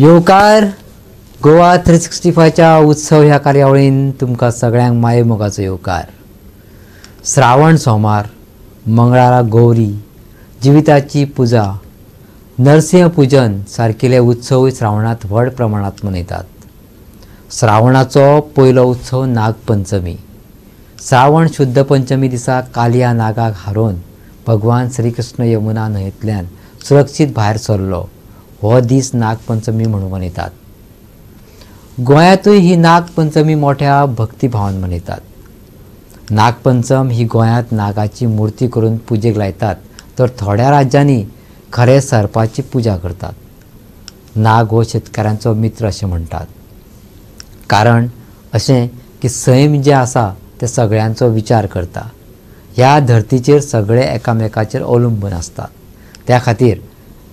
येवकार गोवा 365च्या उत्सव ह्या कार्यावळीन तुमकां सगळ्यांक माये मोगाचो येवकार। श्रावण सोमार, मंगळारा गौरी, जिविताची पुजा, नरसिंह पूजन सारकिले उत्सव श्रावणांत व्हड प्रमाणांत मनयतात। श्रावणाचो पयलो उत्सव नागपंचमी। श्रावण शुद्ध पंचमी दिसा कालिया नागाक हारोवन भगवान श्रीकृष्ण यमुना न्हंयेंतल्यान सुरक्षीत भायर सरलो। हो दीस नागपंचमी म्हणून मनयतात। गोंयांतूय ही नागपंचमी मोठ्या भक्तिभावान मनयतात। नागपंचम ही गोंयांत नागाची मूर्ती करून पुजेक लायतात, तर थोड्या राज्यांनी खरे सर्पाची पुजा करतात। नाग हो शेतकारांचो मित्र अशें म्हणटात, कारण अशें की सैम जें आसा तें सगळ्यांचो विचार करता। ह्या धर्तीचेर सगळे एकामेकाचेर अवलंबून आसतात। त्या खातीर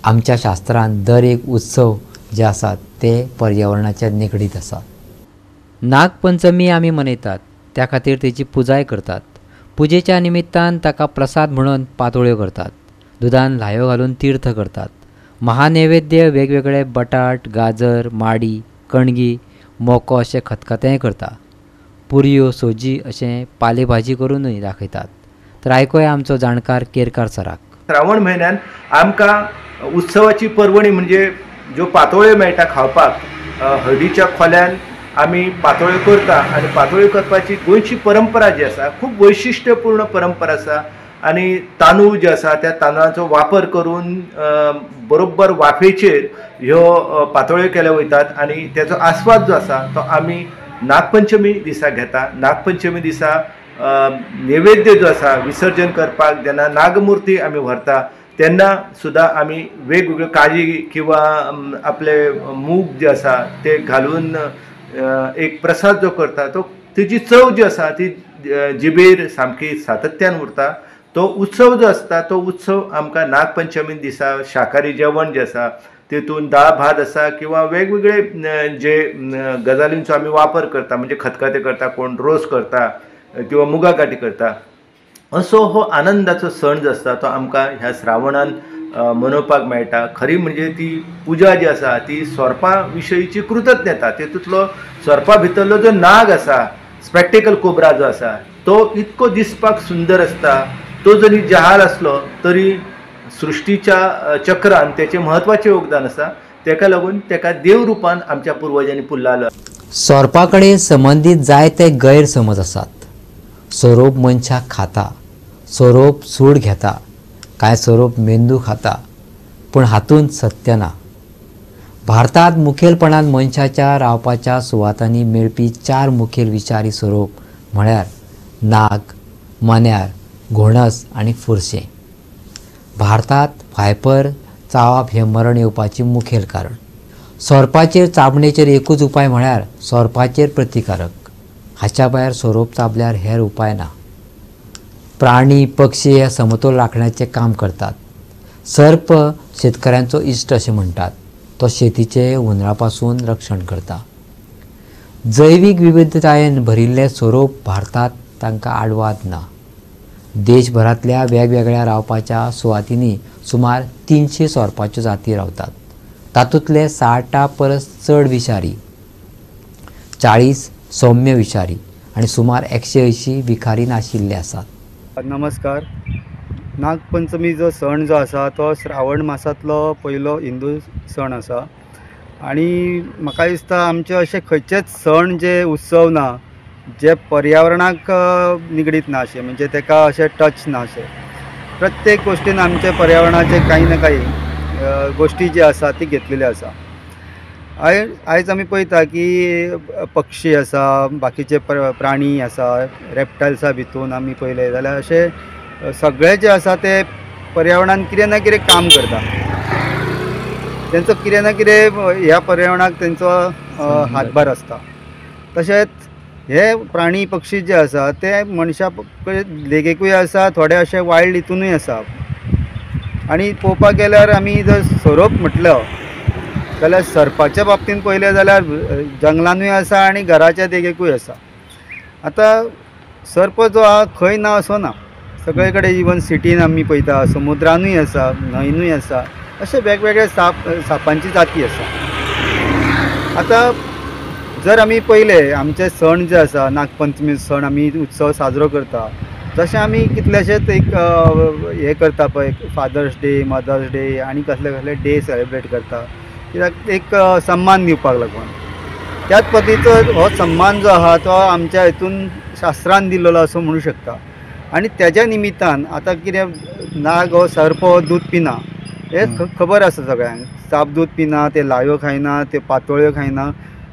आमच्या शास्त्रान दर एक उत्सव जे आसात ते पर्यावरणाच्या निगडीत आसात। नागपंचमी आमी मनयतात, त्या खातीर तेची पुजाय करतात। पुजेच्या निमित्तान ताका प्रसाद म्हणून पातोळ्यो करतात, दुदान ल्हायो घालून तीर्थ करतात। महानैवेद्य वेगवेगळे बटाट, गाजर, माडी, कणगी, मोको अशें खतखतेंय करता। पुरयो, सोजी अशें पालेभाजी करूनय दाखयतात। तर आयकोया आमचो जाणकार केरकार सराक। श्रावण म्हयन्यान आमकां उत्सवाची पर्वणी म्हणजे ज्यो पातोळ्यो मेळटा खावपाक, हळदीच्या खोल्यान आमी पातोळ्यो करता आनी पातोळ्यो करपाची गोंयची परंपरा जी आसा खूब वैशिश्ट्यपूर्ण परंपरा आसा। आनी तांदूळ जे आसा त्या तांदळाचो वापर करून बरोबर वाफेचेर ह्यो पातोळ्यो केल्यो वयतात आनी तेजो आस्वाद जो आसा तो आमी नागपंचमी दिसा घेता। नागपंचमी दिसा नैवेद्य जो आसा विसर्जन करपाक जेन्ना नागमूर्ती आमी व्हरता तेन्ना सुद्दां आमी वेगवेगळ्यो काजी किंवा आपले मूग जे आसा ते घालून एक प्रसाद जो करता तो तेजी चव जी आसा ती जिबेर सामकी सातत्यान उरता। तो उत्सव जो आसता तो उत्सव आमकां नागपंचमी दिसा शाकाहारी जेवण जें आसा तेतून दाळ भात आसा किंवा वेगवेगळे जे गजालींचो आमी वापर करता, म्हणजे खतखतें करता, कोण रोस करता किंवा मुगा गाठी करता। असो हो आनंदाचो सण जो आसता तो आमकां ह्या श्रावणान मनोवपाक मेळटा। खरी म्हणजे ती पुजा जी आसा ती सोरपा विशयीची कृतज्ञता, तेतूंतलो सोरपा भितरलो जो नाग आसा, स्पेक्टिकल कोब्रा जो आसा तो इतको दिसपाक सुंदर आसता। तो जरी जहाल आसलो तरी सृश्टीच्या चक्रान तेचें म्हत्वाचें योगदान आसा, तेका लागून तेका देव रुपान आमच्या पुर्वजांनी पुल्लालो। सोरपा कडेन संबंदीत जायते गैरसमज आसात। सोरोप मनशाक खाता, सोरोप सूड घेता, कांय सोरोप मेंदू खाता, पूण हातूंत सत्य ना। भारतांत मुखेलपणान मनशाच्या रावपाच्या सुवातांनी मेळपी चार मुखेल विचारी सोरोप म्हळ्यार नाग, मन्यार, घोणस आनी फुरशें। भारतांत व्हायपर चावप हें मरण येवपाचें मुखेल कारण। सोरपाचेर चाबणेचेर एकूच उपाय म्हळ्यार सोरपाचेर प्रतिकारक। हाच्या भायर सोरोप चाबल्यार हेर उपाय ना। प्राणी पक्षी हे समतोल राखण्याचें काम करतात। सर्प शेतकऱ्यांचो इश्ट अशें म्हणटात, तो शेतीचे हुंदरा पासून रक्षण करता। जैवीक विविधतायेन भरिल्ले सोरोप भारतांत तांकां आडवाद ना। देशभरांतल्या वेगवेगळ्या रावपाच्या सुवातींनी सुमार 300 सोरपाच्यो जाती रावतात। तातूंतले 60 परस चड विशारी, 40 सौम्य विशारी आनी सुमार 180 विखारी नाशिल्ले आसात। नमस्कार। नागपंचमी जो सण जो आसा तो श्रावण मासांतलो पयलो हिंदू सण आसा आनी म्हाका दिसता आमचे अशे खंयचेच सण जे उत्सव ना जे पर्यावरणाक निगडीत ना अशें, म्हणजे तेका अशें टच ना अशें। प्रत्येक गोश्टीन आमचे पर्यावरणाचे काही ना काही गोश्टी जी आसा ती घेतलेली आसा। आयज आमी पळयता की पक्षी आसा, बाकीचे प्राणी आसा, रेप्टायल्सा भितून आमी पळयले जाल्यार अशे सगळे जे आसा ते पर्यावरणान कितें ना कितें काम करता, तेंचो कितें ना कितें ह्या पर्यावरणाक तेंचो हातभार आसता। तशेंच हे प्राणी पक्षी जे आसा ते मनशा लेगीकूय आसा, थोडे अशे वायल्ड हितूनय आसा। आनी पळोवपाक गेल्यार आमी जर सोरोप म्हटलो जाल्यार सर्पाच्या बाबतींत पळयलें जाल्यार जंगलानूय आसा आनी घराच्या देगेकूय आसा। आतां सर्प जो आहा खंय ना असो ना, सगळे कडेन इवन सिटीन आमी पळयता, समुद्रानूय आसा, न्हंयनूय आसा, अशे वेगवेगळे सापांची जाती आसा। आतां जर आमी पयले आमचे सण जे आसा नागपंचमी सण आमी उत्सव साजरो करता, तशें आमी कितलेशेच एक हें करता पळय, फादर्स डे, मदर्स डे आनी कसले कसले डे सेलिब्रेट करता, कित्याक एक सम्मान दिवपाक लागून. त्याच पद्दतीचो हो सम्मान जो आहा तो आमच्या हितून शास्त्रान दिल्लो असो म्हणू शकता. आनी तेज्या निमित्तान आतां कितें नाग हो सर्प हो दूद पिना हें खबर आसा सगळ्यांक. साप दूद पिना, ते लायो खायना, ते पातोळ्यो खायना,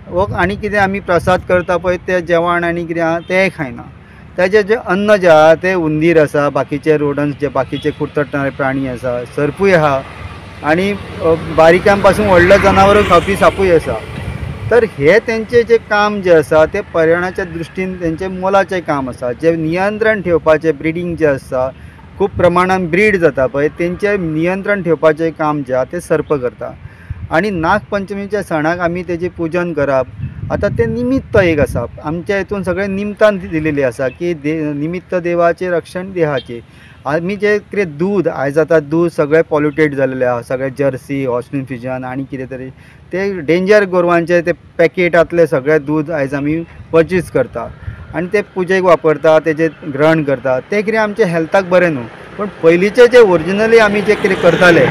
वो आनी कितें आमी प्रसाद करता पळय तें जेवण आनी कितें आहा तेंय खायना. तेजें जें अन्न जें आहा तें उंदीर आसा, बाकीचे रोडन्स जे बाकीचे कुरतडणारे प्राणी आसा, सर्पूय आहा आनी बारिकां पासून व्हडले जनावरां खावपी सापूय आसा. तर हे तेंचें जें काम जें आसा तें पर्यावरणाच्या दृश्टीन तेंचें मोलाचें काम आसा. जें नियंत्रण ठेवपाचें ब्रिडींग जें आसा, खूब प्रमाणान ब्रीड जाता पळय, तेंचें नियंत्रण ठेवपाचें काम जें आहा तें सर्प करता. आनी नागपंचमीच्या सणाक आमी तेजें पुजन करप, आतां तें निमित्त एक आसा. आमच्या हितून सगळें निमतान दिलेलें आसा की निमित्त देवाचें रक्षण देहाचें. आमी जें कितें दूद आयज आतां दूद सगळें पॉल्युटेड जाल्लें आहा, सगळें जर्सी, हॉस्टीन फ्रिजन आनी कितें तरी ते डेंजर गोरवांचे ते पॅकेटांतलें सगळें दूद आयज आमी पर्चेस करता आनी ते पुजेक वापरता, तेजें ग्रहण करता. तें कितें आमच्या हेल्थाक बरें न्हू, पूण पयलींचें जें ओरिजिनली आमी जें कितें करताले,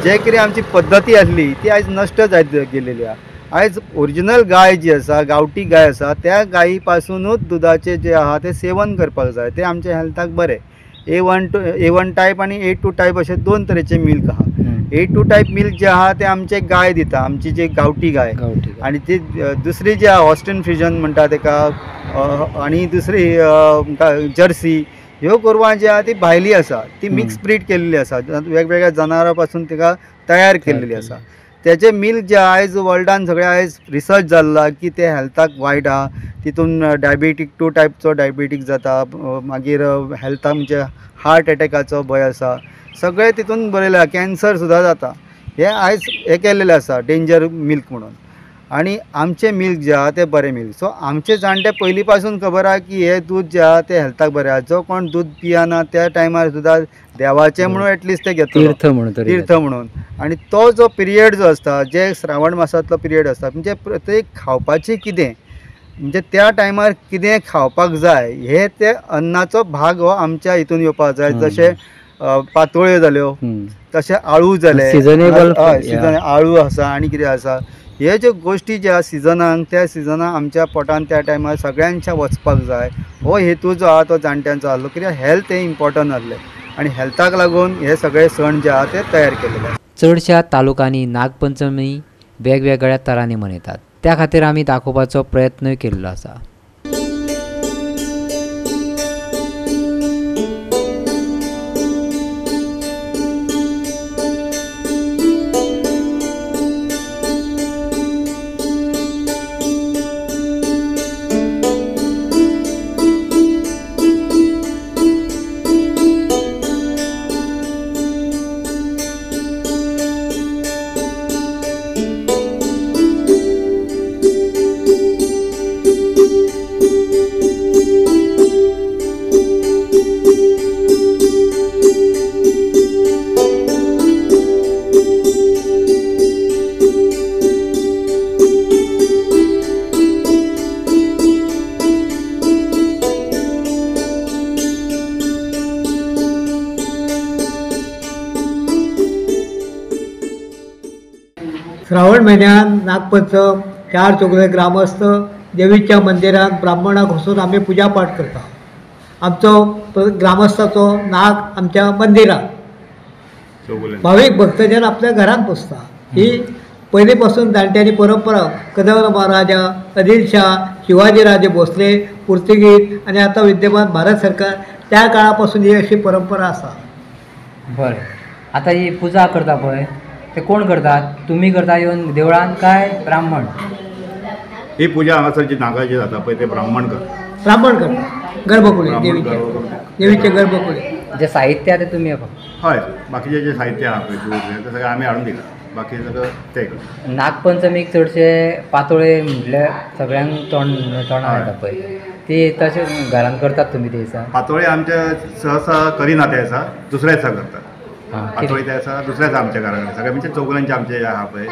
जे कितें आमची पद्दती आसली ती आयज नश्ट जायत गेलेली आहा. आयज ओरिजिनल गाय जी आसा, गांवठी गाय आसा, त्या गायी पासुनूच दुदाचें जें आहा तें सेवन करपाक जाय, तें आमच्या हेल्थाक बरें. A1 type आनी A2 type अशे दोन तरेचे मिल्क आहा. A2 type milk जे आहा ते आमचे गाय दिता, आमची जी गांवठी गाय. आनी ती दुसरी जी आहा हॉस्टीन फ्रिजन म्हणटा तेका, आनी दुसरी जर्सी, ह्यो गोरवां जी आहा ती भायली आसा, ती मिक्स ब्रीड केल्ली आसा, वेगवेगळ्या जनावरां पासून तिका तयार केल्ली आसा. तेजे मिल्क जे आयज वर्ल्डान सगळें आयज रिसर्च जाल्ला की ते हेल्थाक वायट आहा, तितून डायबेटीक 2 टायपचो डायबेटीक जाता, मागीर हेल्थाक म्हणजे हार्ट एटॅकाचो भंय आसा, सगळें तितून बरयलां, कॅन्सर सुद्दां जाता. हें आयज हें केल्लें आसा डेंजर मिल्क म्हणून. आनी आमचें मिल्क जें आहा तें बरें मिल्क. सो आमचे जाणटे पयलीं पासून खबर आहा की हें दूद जें आहा तें हेल्थाक बरें आहा. जो कोण दूद पियना त्या टायमार सुद्दां देवाचें म्हणून एटलिस्ट तें घेतलो, तीर्थ म्हणून, तीर्थ म्हणून. आनी तो जो पिरियड जो आसता, जे श्रावण मासांतलो पिरियड आसता, म्हणजे प्रत्येक खावपाचें कितें, म्हणजे त्या टायमार कितें खावपाक जाय हे ते अन्नाचो भाग हो आमच्या हितून येवपाक जाय. जशें पातोळ्यो जाल्यो, तशें आळू जाले, सिजनेबल, हय सिजन आळू आसा आनी कितें आसा, हे ज्यो गोश्टी ज्या सिजनाक त्या सिजनाक आमच्या पोटान त्या टायमार सगळ्यांच्या वचपाक जाय. हो हेतू जो आहा तो जाणट्यांचो आहलो, कित्याक हेल्थ हें इम्पॉर्टंट आहलें आनी हेल्थाक लागून हे सगळे सण जे आहा ते तयार केलेले आसा. चडश्या तालुकांनी नागपंचमी वेगवेगळ्या तरांनी मनयतात, त्या खातीर आमी दाखोवपाचो प्रयत्नूय केल्लो आसा. श्रावण म्हयन्यान नागपंचम चार चौगुले ग्रामस्थ देवीच्या मंदिरात ब्राह्मणाक वचून आमी पुजा पाठ करता. आमचो ग्रामस्थाचो नाग आमच्या मंदिरात, भावीक भक्तजन आपल्या घरांत पुजता. ही पयलीं पासून जाणट्यांनी परंपरा, कदंब महाराजा, आदिलशाह, शिवाजी राजे भोसले, पुर्तुगीज आनी आतां विद्यमान भारत सरकार, त्या काळा पासून ही अशी परंपरा आसा. बरें, आतां ही पुजा करता पळय ते कोण करतात? तुमी करता येवन देवळान काय ब्राह्मण? ही पुजा हांगासर जी नागाची जाता पळय ते ब्राह्मण करतात. ब्राह्मण करतात गर्भकुडी, देवीचे गर्भकुडी. जे साहित्य आहा ते तुमी? हय, बाकीचे जे साहित्य आहा पळय दूद तें सगळें आमी हाडून दिता, बाकी सगळं ते करता. नागपंचमीक चडशे पातोळे म्हटल्यार सगळ्यांक तोंडार येता पळय, ती तशें घरान करतात तुमी ते दिसा? पातोळे आमच्या सहसा करिना त्या दिसा, दुसऱ्या दिसा करतात. पातोळी त्या दिसा दुसऱ्या दिसा आमच्या घरा कडेन सगळें, म्हणजे चौगुल्यांचे आमचे आहा पळय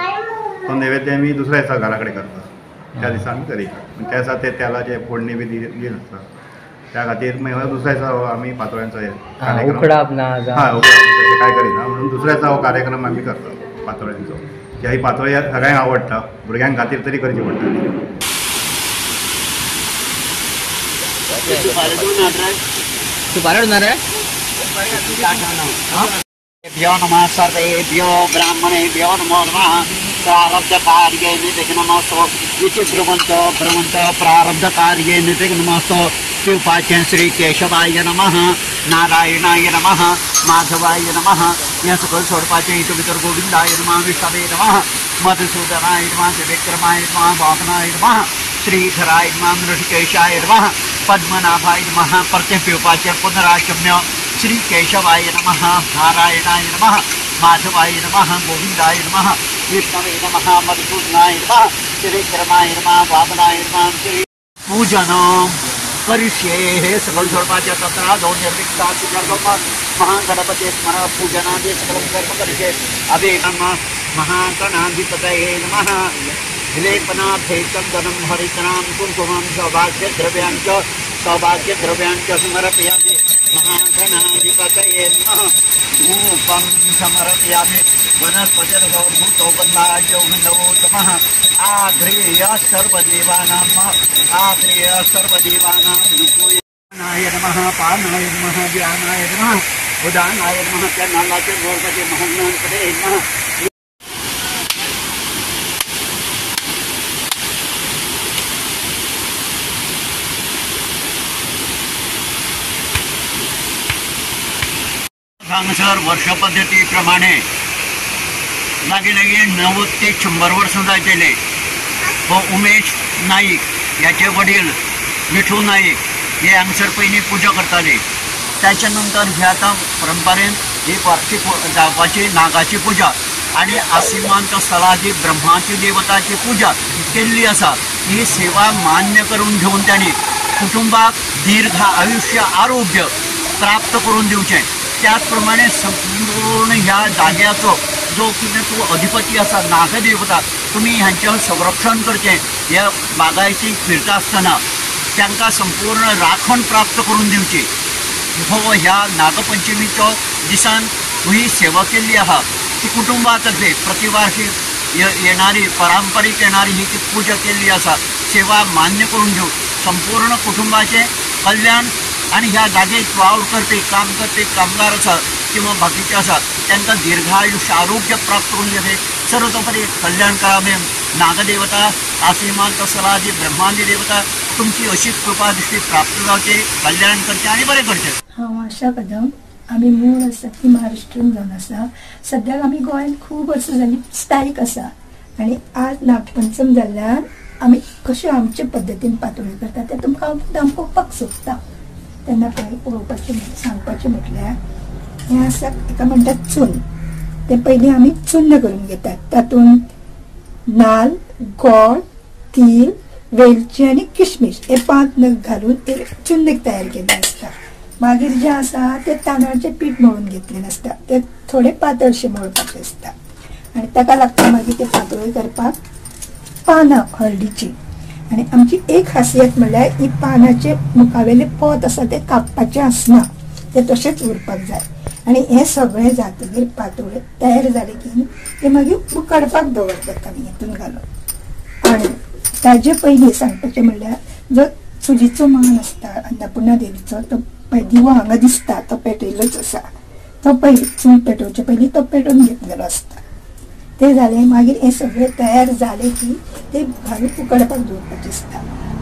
तो नैवेद्य आमी दुसऱ्या दिसा घरा कडेन करता, त्या दिसा आमी करिना. त्या दिसा ते तेलाचे फोडणी बी दिली आसता, त्या खातीर मागीर दुसऱ्या दिसा हो आमी पातोळ्यांचो कार्यक्रम उकडाप ना, हय उकडाप काय करिना म्हणून दुसऱ्या दिसा हो कार्यक्रम आमी करता पातोळ्यांचो. ही पातोळी सगळ्यांक आवडटा, भुरग्यां खातीर तरी करची पडटा. भ्यो नमः सर्वेभ्यो ब्राह्मणेभ्यो नमो नमः. प्रारब्ध कार्ये निविघ्नमस्तु इति ब्रुवन्तो ब्रुवन्तो प्रारब्ध कार्ये निविघ्नमस्तु. शिवपाचन श्री केशवाय नमः, नारायणाय नमः, माधवाय नमः. हें सकयल सोडपाचें हितून भितर गोविंदाय नमः, विष्णवे नमः, मधुसूदनाय नमः, त्रिविक्रमाय नमः, वामनाय नमः, श्रीधराय नमः, ऋषिकेशाय नमः, पद्मनाभाय नमः. परतें पिवपाचें पुनराचम्य श्री केशवाय नमः, नारायणाय नमः, माधवाय नमः, गोविंदाय नमः, विष्णवे नमः, मधुसूदनाय नमः, त्रिविक्रमाय नमः, वामनाय नमः. श्री पूजनं करिष्ये. हे सकल सोडपाचें तत्र दोन निर्विघ्नात् महागणपते स्मरण पूजनादि सकलं कर्म करिष्ये. अभिनम महागणाधिपतये नमः. विलेपनार्थे चन्दनं हरितनां कुङ्कुमं सौभाग्यद्रव्याञ्च सौभाग्यद्रव्याञ्च समर्पयामि. महागणाधिपतये नमः. धूपं समर्पयामि. वनस्पतिर्भूतोपन्नायोगन्धवोत्तमः. आघ्रेय सर्वदेवानां आघ्रेय सर्वदेवानां नुपूयनाय नमः, पानाय नमः, व्यानाय नमः, उदानाय नमः. त्या नाल्लाचे गोरपते महागणाधिपतये नमः. हांगासर वर्षपद्धती प्रमाणे लागीं लागीं 90 ते 100 वर्सां जायत येयले. हो उमेश नाईक ह्याचे वडील विठू नाईक हे हांगासर पयलीं पुजा करताले. ताच्या नंतर ह्या आतां परंपरेन ही वार्षिक जावपाची नागाची पुजा आनी आसिमांत स्थलाची ब्रह्माची देवताची पुजा केल्ली आसा. ही सेवा मान्य करून घेवन तांणी कुटुंबाक दीर्घ आयुष्य आरोग्य प्राप्त करून दिवचें. त्याच प्रमाणे संपूर्ण ह्या जाग्याचो जो कितें तूं अधिपती आसा नागदेवता, तुमी ह्यांचें संरक्षण करचें. ह्या बागायतीक फिरता आसतना तांकां संपूर्ण राखण प्राप्त करून दिवची. हो ह्या नागपंचमीचो दिसान ही सेवा केल्ली आहा. ती कुटुंबा तर्फे प्रतिवार्षिक येणारी पारंपरीक येणारी ही पुजा केल्ली आसा. सेवा मान्य करून घेवन संपूर्ण कुटुंबाचें कल्याण आनी ह्या जागेक वावर करपी काम करपी कामगार आसा किंवा बाकीचे आसा तांकां दीर्घायुष्य आरोग्य प्राप्त करून दिवचें. सर्वतोपरी कल्याण करावे. नागदेवता आसिमांत सलादी ब्रह्मांदी देवता तुमची अशीच कृपा दृष्टी प्राप्त जावची, कल्याण करचें आनी बरें करचें. हांव आशा कदम. आमी मूळ आसा ती महाराष्ट्रान जावन आसा. सद्याक आमी गोंयांत खूब वर्सां जालीं स्थायीक आसा आनी आज नागपंचम जाल्ल्यान आमी कशें आमचे पद्दतीन पातोळ्यो करता तें तुमकां हांव दाखोवपाक सोदता. तेन्ना पळय पळोवपाचें सांगपाचें म्हटल्यार हें आसा ताका म्हणटात चून. तें पयलीं आमी चुन्न करून घेतात. तातूंत नाल्ल, गोड, तीळ, वेलची आनी किशमीश हे 5 नग घालून एक चुन्न तयार केल्लें आसता. मागीर जें आसा तें तांदळाचें पीठ मळून घेतलेलें आसता. तें थोडें पातळशें मळपाचें आसता आनी ताका लागता मागीर तें पातोळ्यो करपाक पानां हळदीचीं. आनी आमची एक खासियत म्हणल्यार ही पानाचे मुखावेले पोत आसा तें कापपाचें आसना, तें तशेंच उरपाक जाय. आनी हें सगळें जातकीर पातोळ्यो तयार जालें की तें मागीर उकडपाक दवरतात आमी हितून घालून. आनी ताजे पयलीं सांगपाचें म्हणल्यार जो चुलीचो मान आसता अन्नपुर्णा देवीचो तो दिवो हांगा दिसता तो पेटयल्लोच आसा. तो पयलीं चूल पेटोवचे पयलीं तो पेटोवन घेतलेलो आसता. ते जालें मागीर हें सगळें तयार जालें की ते घालून उकडपाक दवरपाचें आसता.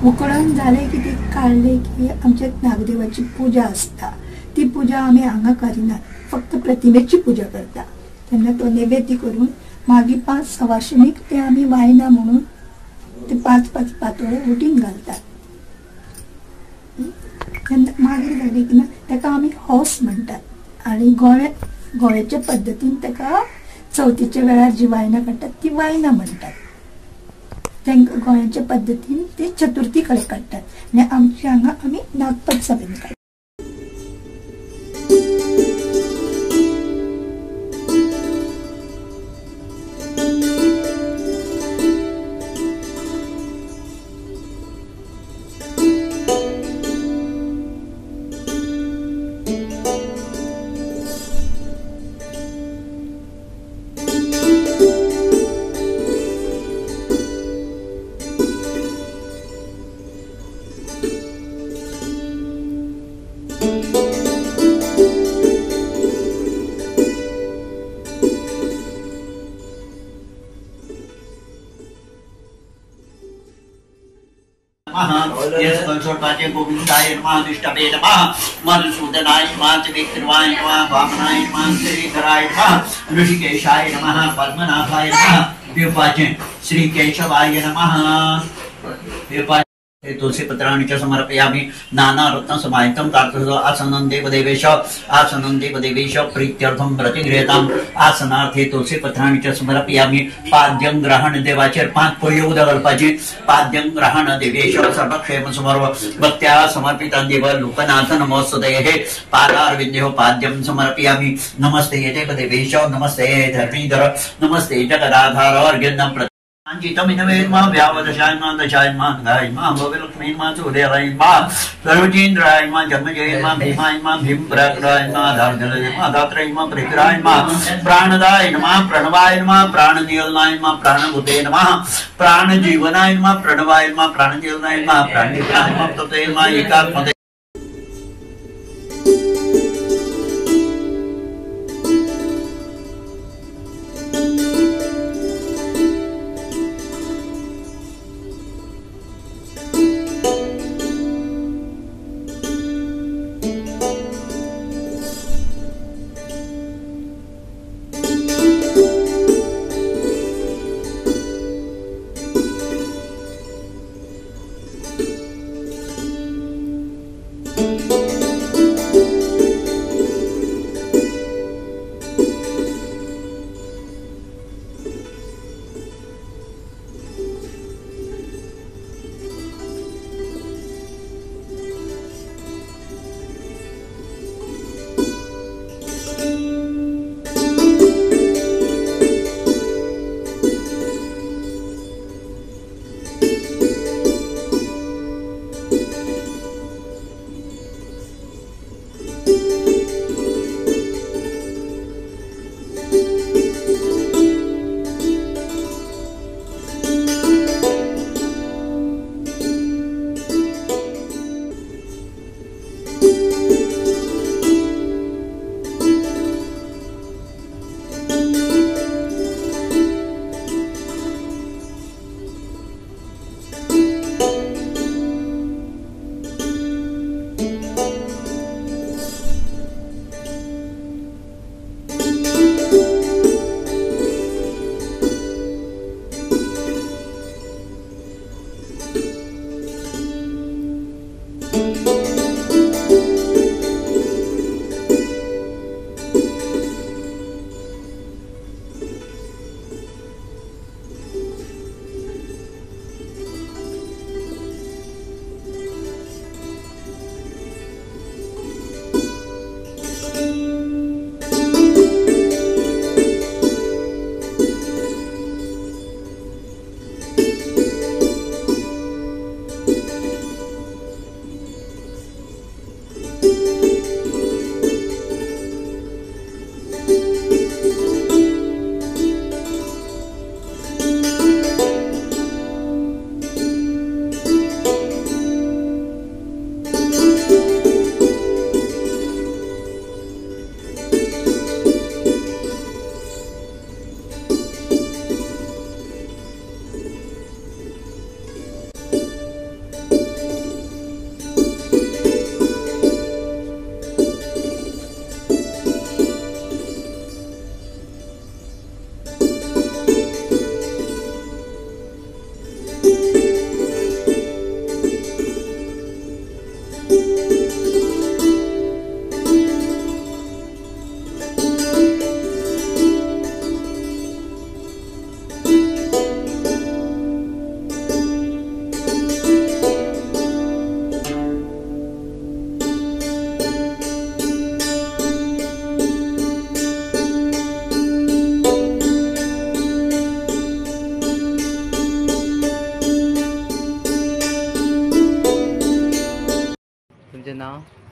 उकडून जालें की ते काडलें की आमच्या नागदेवाची पुजा आसता. ती पुजा आमी हांगा करिनात, फक्त प्रतिमेची पुजा करता. तेन्ना तो नैवेद्य करून मागीर 5 सवाशिणीक ते आमी वायना म्हणून ते 5 5 पातोळे उटीन घालतात. तेन्ना मागीर जालें की ना ताका आमी हौस म्हणटात. आनी गोव्याच्या पद्दतीन ताका चवथीच्या वेळार जी वायनां काडटात ती वायनां म्हणटात. तांकां गोंयाच्या पद्दतीन ते चतुर्थी कडेन काडटात आनी आमच्या हांगा आमी नागपंचमीन काडटात. गोविंदाय नमः, विष्णवे नमः, मधुसूदनाय नमः, त्रिविक्रमाय नमः, वामनाय नमः, श्रीधराय नमः, ऋषिकेशाय नमः, पद्मनाभाय नमः, व्युपाचे श्री केशवाय नमः। तुलसी पत्राणि च समर्पयामि। नाना रत्न समाहितं कार्तुः आसनं देवदेवेश आसनं देवदेवेश प्रीत्यर्थं प्रतिगृह्यताम्। आसनार्थे तुलसी पत्राणि च समर्पयामि। पाद्यं ग्रहण देवाचेर 5 पोळयो उदक घालपाचें। पाद्यं ग्रहण देवेश सर्वक्षेम समर्व भक्त्या समर्पितं देव लोकनाथ नमोस्तुते। पादारविन्द्यो पाद्यं समर्पयामि। नमस्ते देवदेवेश नमस्ते धरणीधर नमस्ते जगदाधार अर्घ्यं प्राणदाय नमः, प्रणवाय नमः, प्राणनियलनाय नमः, प्राणभूते नमः, प्राणजीवनाय नमः, प्रणवाय नमः, प्राणनियलनाय नमः, प्राणिनाय नमः, तते नमः, एकात्मते।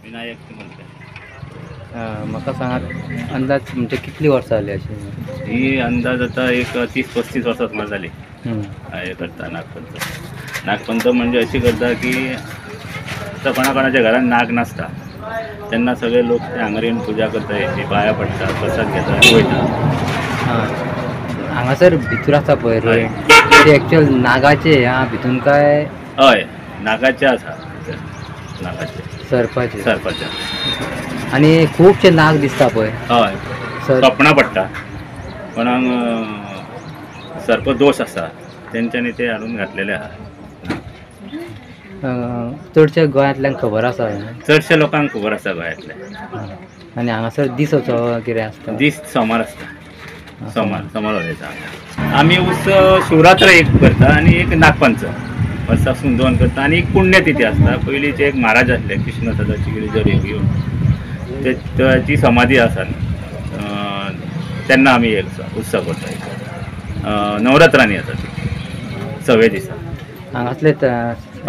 विनायक म्हणते। म्हाका सांगात अंदाज म्हणजे कितली वर्सां जाली अशी ही? अंदाज आता एक 30-35 वर्सां सुमार जाली हे करता नागपंचम। नागपंचम म्हणजे अशी करता की आतां कोणा कोणाच्या घरान नाग नासता, तेन्ना सगळे लोक ते हांगा येवन पुजा करता, हेची पांया पडटा, प्रसाद घेता आनी वयता. हांगासर भितर आसा पळय रोय ते एक्चुअल नागाचे भितून काय? हय, नागाचे आसा, नागाचे सरपाचे सरपाचे आनी खुबशे नाग दिसता पळय. हय, सपनां पडटा कोणाक सर्प दोश आसा तेंच्यांनी ते हाडून घातलेले आसा. चडशे गोंयांतल्यांक खबर आसा? चडशे लोकांक खबर आसा गोंयांतल्या. आनी हांगासर दीस वचो कितें आसता? दीस सोमार आसता, सोमार सोमार वयता आमी. उत्सव शिवरात्र एक करता आनी एक नागपंचम वर्सासून दोन करता आनी एक पुण्यतिथी आसता. पयलींचे एक महाराज आसले कृष्ण सदाची गिरिजर योगी ताची समाधी आसा तेन्ना आमी एक उत्सव करता. नवरात्रांनी येता ती सवे दिसा. हांगासले?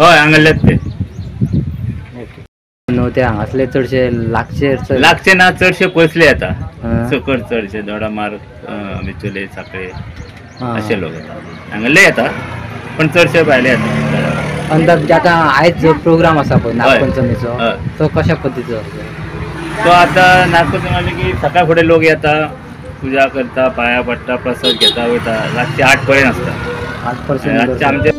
हय, हांगासलेच ते. न्हू ते हांगासले चडशे लागचे लागचे ना, चडशे पयसले येता सकट चडशे दोडामार्ग बिचोले साखळे अशे लोक येता. हांगासले येता पण चडशे भायले येता. अंदाज आतां आयज जो प्रोग्राम आसा पळय नागपंचमीचो तो कशा पद्दतीचो आसा? तो आतां नागपंचमी म्हणलें की सकाळ फुडें लोक येता, पुजा करता, पांया पडटा, प्रसाद घेता वयता. रातचे 8 पर्यंत आसता. 8 पर्यंत रातचे आमचे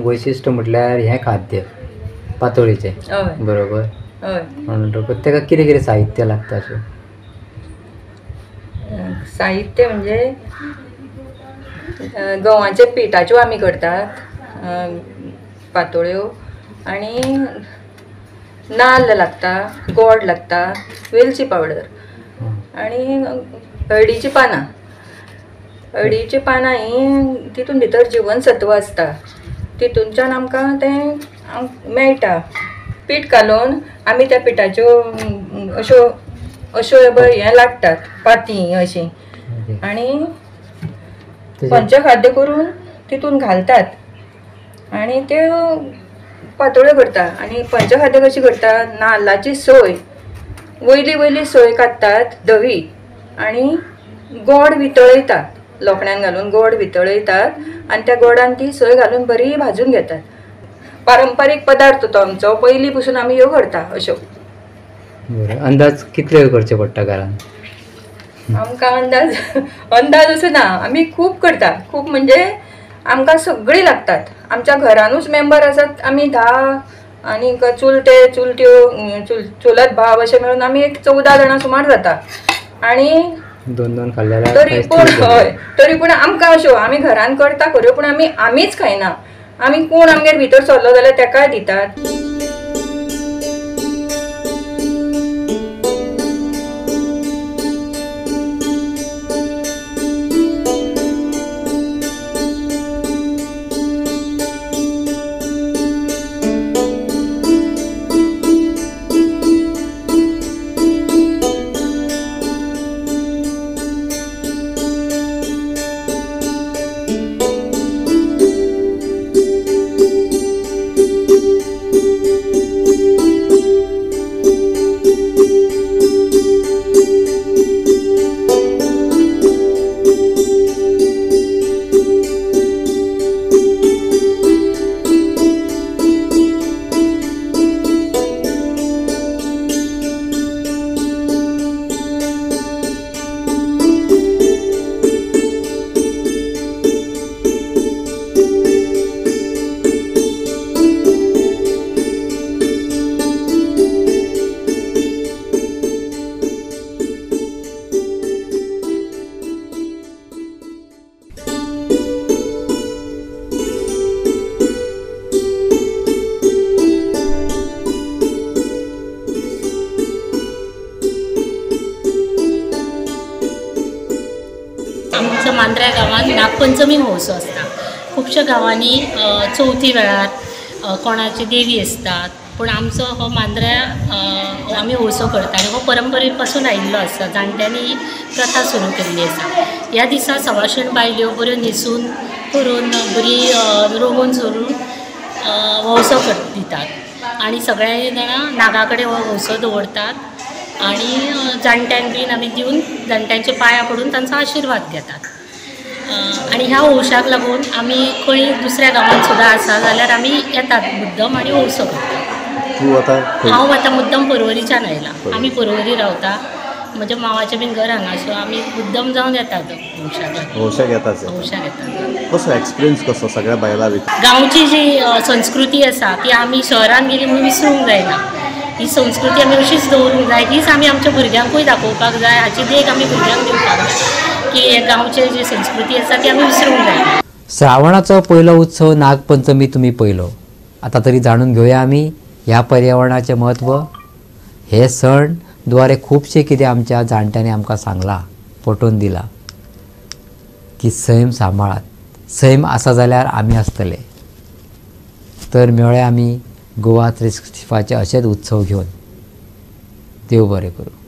वैशिश्ट म्हटल्यार हें खाद्य पातोळीचें, बरोबर? म्हणटकच ताका कितें कितें साहित्य लागता अशें? साहित्य म्हणजे गंवाच्या पिठाच्यो आमी करतात पातोळ्यो, आनी नाल्ल लागता, गोड लागता, वेलची पावडर आनी हळदीचीं पानां. हळदीचीं पानां हीं तितून भितर जिवनसत्व आसता, तितूनच्यान आमकां तें मेळटा. पीठ कालोवन आमी त्या पिठाच्यो अश्यो अश्यो हें लाट्टात पाती अशीं आनी पंचखाद्य करून तितून घालतात आनी त्यो पातोळ्यो करता. आनी पंचखाद्य कशी करता, नाल्लाची सोय वयली वयली सोय काडटात धवी आनी गोड वितळयतात, लोखण्यान घालून गोड वितळयतात आनी त्या गोडान ती सोय घालून बरी भाजून घेतात. पारंपारीक पदार्थ तो आमचो, पयलीं पसून आमी ह्यो करता अश्यो. बरें, अंदाज कितले करचे पडटा घरान? आमकां अंदाज अंदाज असो ना, आमी खूब करता. खूब म्हणजे आमकां सगळीं लागतात. आमच्या घरानूच मेंबर आसात आमी 10 आनी चुलते चुलत्यो चुलत भाव अशें मेळून आमी एक 14 जाणां सुमार जाता. आनी दोन दोन खाल्ले तरी पूण हय, तरी पूण आमकां अश्यो आमी घरान करता खऱ्यो, पूण आमी आमीच खायना. आमी कोण आमगेर भितर सरलो जाल्यार तेकाय दितात. मांद्र्या गांवांत नागपंचमी महोत्सव आसता. खुबश्या गांवांनी चवथी वेळार कोणाची देवी आसतात, पूण आमचो हो मांद्र्या आमी होळसो करता आनी हो परंपरे पासून आयिल्लो आसा. जाणट्यांनी प्रथा सुरू केल्ली आसा. ह्या दिसा सवाशीण बायल्यो बऱ्यो न्हेसून करून बरी रोमून सोरून होळसो दितात आनी सगळे जाणां नागा कडेन हो होळसो दवरतात आनी जाणट्यांक बीन आमी दिवन जाणट्यांच्या पांयां पडून तांचो आशिर्वाद घेतात. आनी ह्या होळशाक लागून आमी खंय दुसऱ्या गांवांत सुद्दां आसा जाल्यार आमी येतात मुद्दम आनी होळसो करतात. हांव आतां मुद्दम पर्वरीच्यान आयला. आमी पर्वरी रावता, म्हज्या मावाचें बीन घर हांगा, सो आमी मुद्दम जावन येतात होळशाक. होळशाक येतात. होळशाक येतात. कसो एक्सपिरियन्स कसो सगळ्या बायलां भितर? गांवची जी संस्कृती आसा ती आमी शहरान गेली म्हणून विसरूंक जायना. ही संस्कृती आमी अशीच दवरूंक जाय, हीच आमी आमच्या भुरग्यांकूय दाखोवपाक जाय. हाची देख आमी भुरग्यांक दिवपाक जाय की हे गांवचे जी संस्कृती आसा ती आमी विसरूंक जायना. श्रावणाचो पयलो उत्सव नागपंचमी तुमी पयलो. आतां तरी जाणून घेवया आमी ह्या पर्यावरणाचें म्हत्व. हे सण द्वारे खुबशें कितें आमच्या जाणट्यांनी आमकां सांगलां, पटोवन दिलां की सैम सांबाळात, सैम आसा जाल्यार आमी आसतले. तर मेळ्ळे आमी गोवा 365 अशेच उत्सव घेवन. देव बरें करूं.